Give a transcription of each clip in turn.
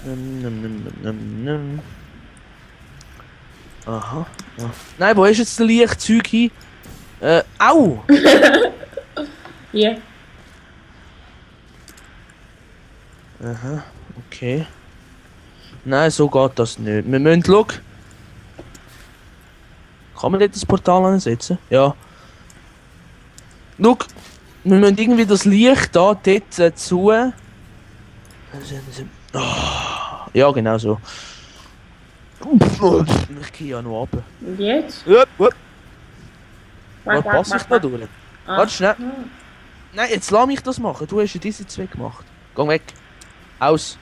Nimm. Aha. Ah. Nein, wo ist jetzt das Lichtzeug hin? Au! Hier. Aha, okay. Nein, so geht das nicht. Wir müssen schauen. Kann man dort das Portal ansetzen? Ja. Schau, wir müssen irgendwie das Licht da dort zu. Ah, ja, genau so. Ich gehe ja noch runter. Und jetzt? Warte, Quack, quack, passe ich quack, da quack. durch? Ah. Warte schnell. Nein, jetzt lass mich das machen. Du hast ja diese zwei gemacht. Geh weg. Aus.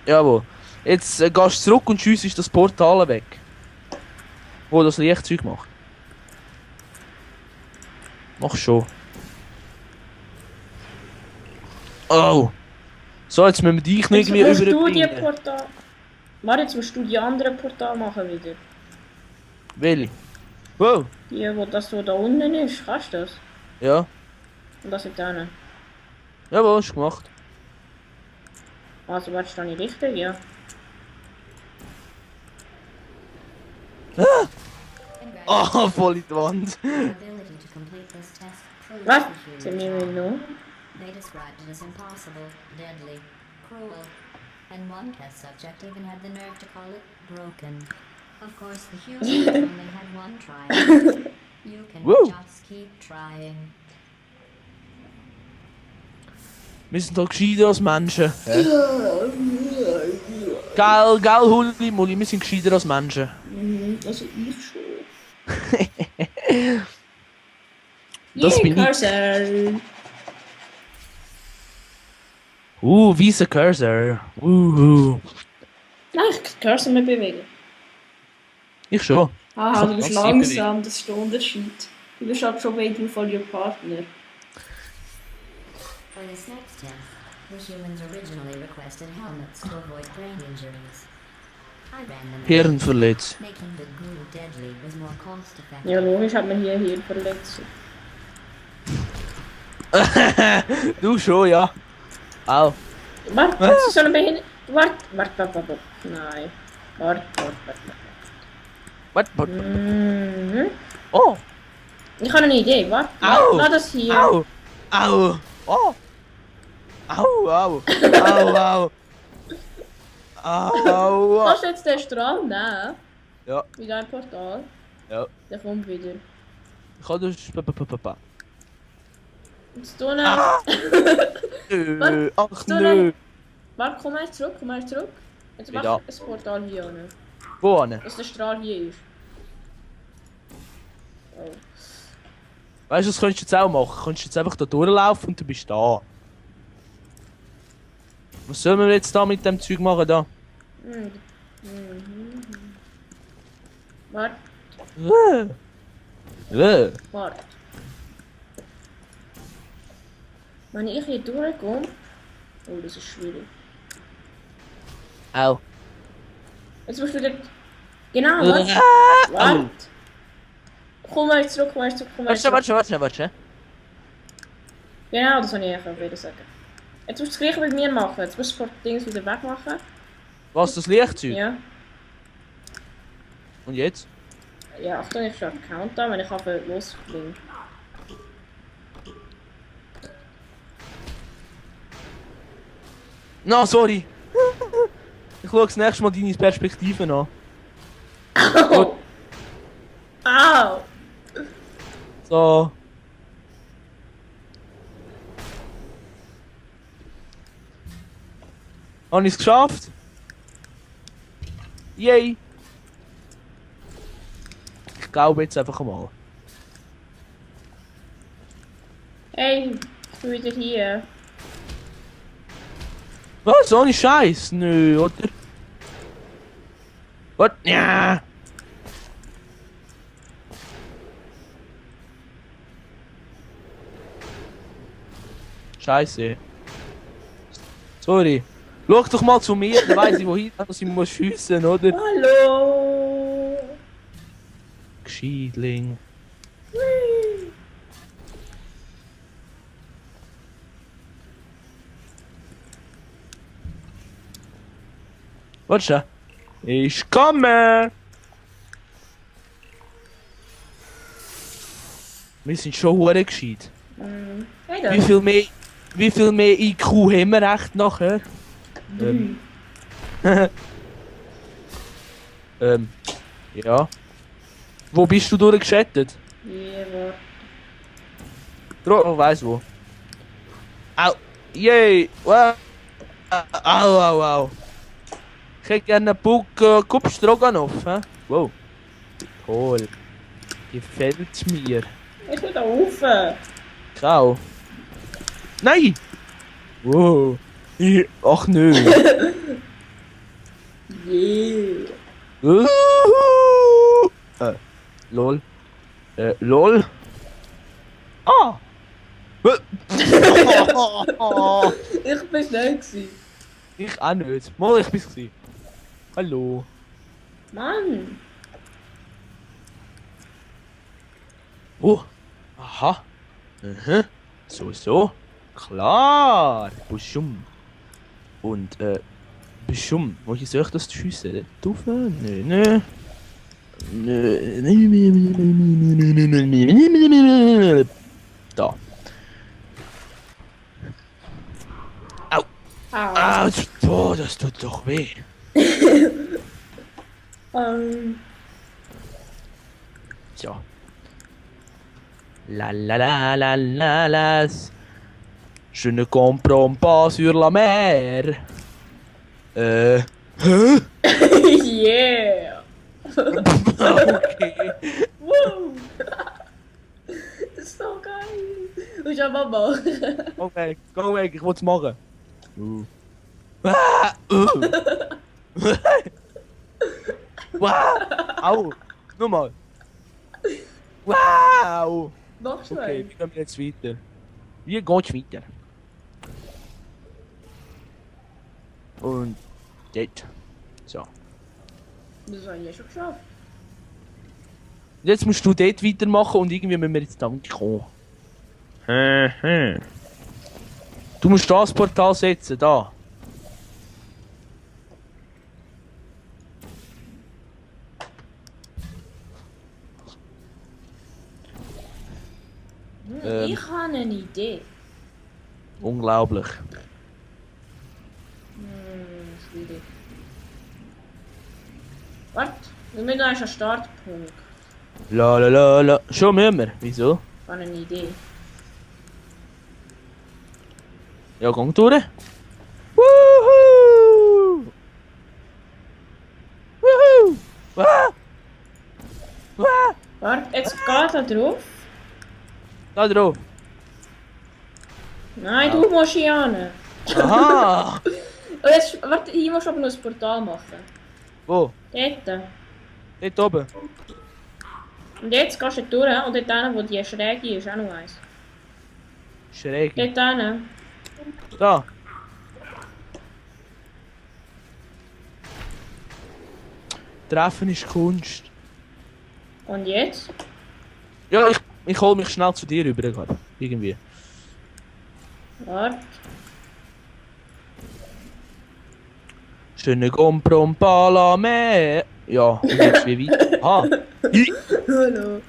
Jawohl. Jetzt gehst du zurück und schiessest das Portal weg. Wo das Lichtzeug macht. Mach schon. Oh. So, jetzt müssen wir dich noch Jetzt irgendwie musst du die überbringen. Portal... Warte, jetzt musst du die anderen Portal machen wieder. Welche? Wow. Die, wo das so da unten ist. Kannst du das? Ja. Und das mit denen. Jawohl, ist gemacht. Also, warte, stehe ich richtig? Ja. Ah, voll in die Wand. Ability to complete this test proves Was? the Sind wir human noch? They described it as impossible, deadly, cruel, and one test subject even had the nerve to call it broken. Of course, the humans only had one try. You can Woo. just keep trying. Wir sind doch gescheiter als Menschen. Geil, Hulli, Mulli, wir sind gescheiter als Menschen. Also ich schon. Das bin ich. Cursor. Weißer Cursor. Nein, ich kann Cursor nicht bewegen. Ich schon. Aha, du bist Ich langsam, das ist der Unterschied. Du bist halt schon waiting for your partner. For this next test, the humans originally requested helmets to avoid brain injuries. I ran them, Hirn verletzt. making the glue deadly was more cost effective. Ja, logisch hat man hier verletzt. Du schon, ja. Au. Warte, Was? das ist so eine Behinderte. Warte. Nein. Warte. Was? Mhm. Oh. Ich habe eine Idee, warte. Au. Lass das hier. Au. Oh. Au. Kannst du jetzt den Strahl nehmen? Ja. Wie dein Portal? Ja. Der kommt wieder. Ich kann das... Jetzt du nicht. Nö. Ach Du nö. nicht. Warte, komm erst zurück. Jetzt mach Ja. das Portal hier an. Wo hin? Dass der Strahl hier ist. Oh. Weißt du, das könntest du jetzt auch machen. Du könntest jetzt einfach da durchlaufen und du bist da. Was sollen wir jetzt da mit dem Zeug machen da? Warte. Warte. Wenn ich hier durchkomme. Oh, das ist schwierig. Au. Jetzt musst du wieder. Genau, warte. Warte. Komm mal zurück. Warte. Genau, das wollte ich eigentlich wieder sagen. Jetzt musst du das gleiche mit mir machen. Jetzt musst du das Ding wieder wegmachen. Was, das Lichtzeug? Ja. Und jetzt? Ja, Achtung, ich starte den Countdown, wenn ich habe losfliegen. No, sorry. Ich schaue das nächste Mal deine Perspektive an. Au! Au! So. Habe ich es geschafft? Yay! Ich glaube jetzt einfach mal. Hey, ich bin wieder hier. Was? Ohne Scheiß? Nö, oder? Was? Ja! Scheiße. Sorry. Schau doch mal zu mir, dann weiss ich wohin, dass ich muss schiessen, oder? Hallo! Gescheidling. Warte schon. Ich komme! Wir sind schon hure gescheit. Hey Wie viel mehr IQ haben wir echt nachher? Ja. Wo bist du durchgeschattet? Ja, Oh, weiss wo. Au! Yay! Wow! Au, au, au! Ich hätte gerne einen Bug Kupfstroganoff, hä? Wow! Toll! Gefällt mir. ich will da rauf. Kau! Nein! Wow! Ach nö! Yeah. Lol. Lol. Ah! Ich bin schnell gewesen. Ich auch nicht. Mal, ich bin's gewesen. Hallo. Mann. Oh. Aha. Mhm. So. Klar. Buschum. Und, Buschum. Woher soll ich das schiessen? Taufe? Nö. Da. Au. Ah, oh, das tut doch weh. So. La. Je ne comprends pas sur la mer. Hä? Yeah. Okay. Woo. Das ist so geil. Und ich aber machen. Go weg, ich will's machen. Wow! Au! Nochmal! Wow! Machst du Okay, einen? wie gehen wir jetzt weiter? Wie geht's weiter? Und dort. So. Das habe ich ja schon geschafft. Jetzt musst du dort weitermachen und irgendwie müssen wir jetzt da kommen. Du musst das Portal setzen, da. Ich habe eine Idee. Unglaublich. Schwierig. Warte, wir müssen einen Startpunkt. La. Schon müssen wir. Wieso? Ich habe eine Idee. Ja, gang durch. Woohoo! Wah! Warte, jetzt geht da drauf. Da drauf. Nein, du musst hier hin. Aha! Und jetzt, warte, hier musst du aber noch ein Portal machen. Wo? Dort. Dort oben. Und jetzt gehst du durch und dort hin, wo die Schräge ist, auch noch eins. Schräg. Dort hin. Da. Treffen ist Kunst. Und jetzt? Ja, ich hol mich schnell zu dir rüber, gerade. Irgendwie. Warte. Schöne Gomprompala me. Ja, und jetzt wie weit? Aha. Hallo.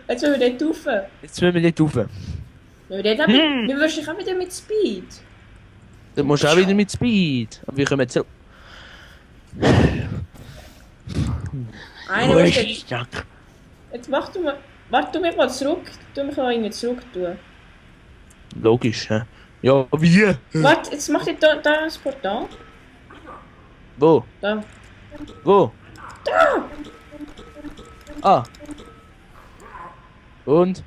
Jetzt müssen wir dort rauf. Jetzt müssen wir dort rauf. Wir dort haben wir wahrscheinlich auch wieder mit Speed. Dann musst du auch wieder mit Speed. Aber wir kommen jetzt so. Einer Wo muss ist jetzt... Jack? Jetzt mach du mal... Warte, tu mich mal zurück. Tu mich mal irgendwie zurück tun. Logisch, hä? Ja, wie? Warte, jetzt mach ich da das Portal. Wo? Da. Wo? Ah. Und?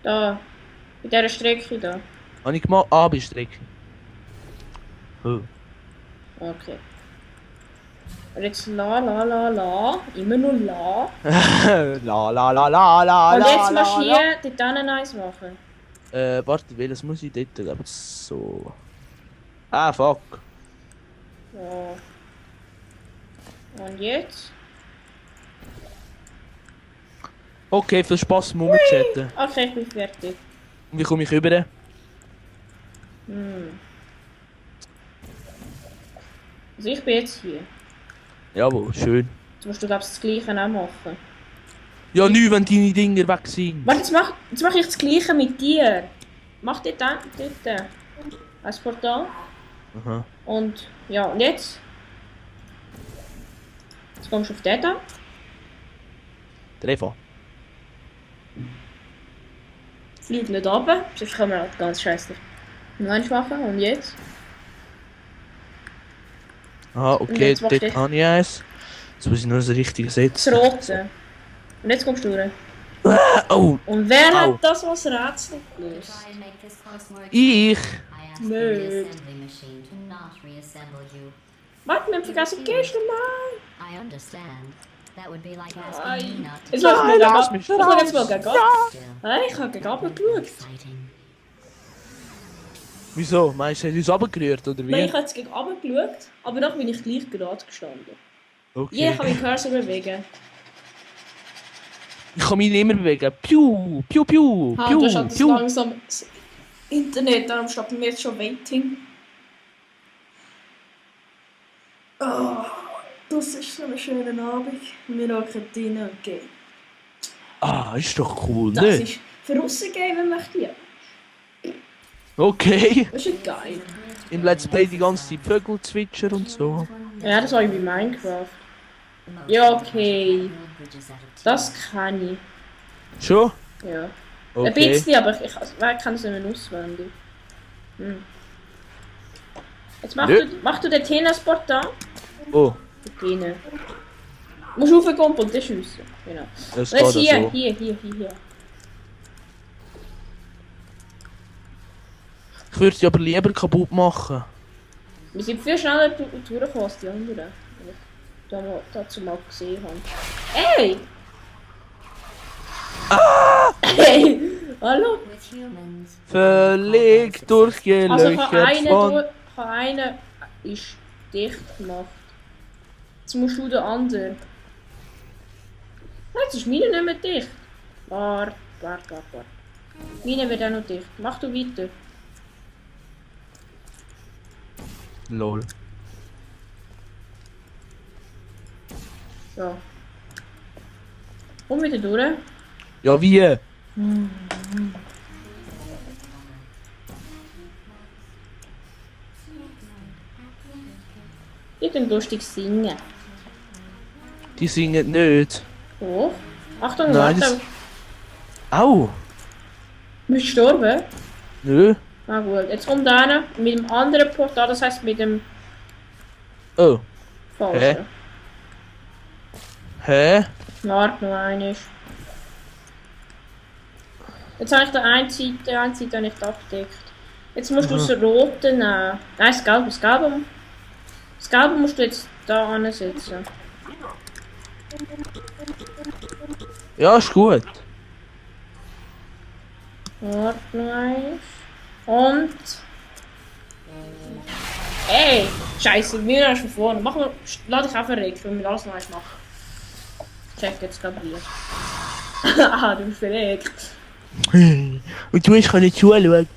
Da. Bei dieser Strecke da. Habe ich gemacht? Ah, bei Strecke. Oh. Okay. Und jetzt la. Immer nur la. la. Und jetzt musst du hier dort hinten eins machen. Warte, welches muss ich dort? Aber so. Ah, fuck. So. Und jetzt? Okay, viel Spaß beim Umchatten. Okay, ich bin fertig. Und wie komme ich rüber? Also ich bin jetzt hier. Jawohl, schön. Jetzt musst du, glaubst das Gleiche auch machen. Ja, nie, wenn deine Dinger weg sind. Warte, jetzt mach ich das Gleiche mit dir. Mach dort als Portal. Aha. Und ja, und jetzt? Jetzt kommst du auf den da. Treffer. Flieg nicht runter, sonst können wir halt ganz scheiße noch eins machen. Und jetzt? Aha, Und okay, jetzt mach dort ich- habe ich eins. Jetzt muss ich nur das Richtige Das setzen. Rote. Und jetzt kommst du rein. Oh, Und wer Au. hat das als Rätsel gelöst? Try and make this course more ich. I asked the Nerd. reassembly machine to not reassemble you. Warte, wir haben vergessen, gehst du mal? I understand. That would be like Nein. asking me not to Jetzt lass mich lass gegen mich Ich schau jetzt mal gegen still. Hey, ich habe gegen Abend geschaut. Exciting. Wieso? Meinst du, er hat uns runtergerührt, oder Nein, ich wie? habe jetzt gegen Abend geschaut, aber dann bin ich gleich gerade gestanden. Ja, Okay. ich kann meinen Cursor bewegen. Ich kann mich nicht mehr bewegen. Piu, piu, piu, Ah, piu, du hast halt das piu. langsam das Internet, darum steht bei mir jetzt schon Waiting. Oh, das ist so ein schöner Abend. Wir hocken drin und gehen. Ah, ist doch cool, Das ne? ist für rausgehen, wenn man möchte. Okay. Das ist geil. Im Let's Play die ganze Zeit Vögel zwitschern und so. Ja, das war ich bei Minecraft. The most Ja, okay. build bridges out of Das kann ich. Schon? Ja. Ein Okay. bisschen, aber ich kann es nicht mehr auswendig. Jetzt mach du den Tennisport an. Oh, Drinnen. Du musst raufkommen und dann schiessen. Genau. das Und geht jetzt hier, so. hier. Ich würde sie aber lieber kaputt machen. Wir sind viel schneller durchgekommen als die anderen. Die ich dazu mal gesehen habe. Ey! Hey! Hallo? with humans. Völlig Also durchgelöchert von... einer ist dicht gemacht. Jetzt musst du den anderen. Jetzt ist meine nicht mehr dicht. Warte. Meine wird auch noch dicht. Mach du weiter. Lol. So. Komm wieder durch. Ja, wie? Ich kann lustig singen. Die singen nicht. Oh. Achtung, Nein, warte. Au! Bist du gestorben? Nö. Na gut, jetzt kommt einer mit dem anderen Portal, das heißt mit dem Oh. falschen. Hä? Warte noch einmal. Jetzt habe ich die eine Seite habe ich abgedeckt. Jetzt musst du das rote nehmen. Nein, das Gelbe. Das Gelbe musst du jetzt da ansetzen. Ja, ist gut. Warte noch einmal. Und... Ey! Scheiße, wir sind schon vorne. Mach mal, lass dich einfach verreckt, wenn wir alles noch eins machen. Check jetzt gerade hier. Ah, du bist verreckt. Und du hast nicht zuschauen.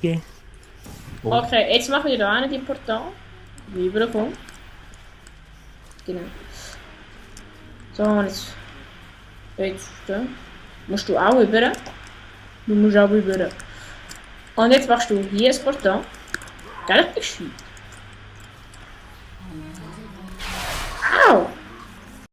Oh. Okay, jetzt machen wir da eine die Portal. Wie überkommen. Genau. So, und jetzt. Jetzt musst du auch über. Du musst auch über. Und jetzt machst du hier das Portal. Gell, ich bin gescheit. Au!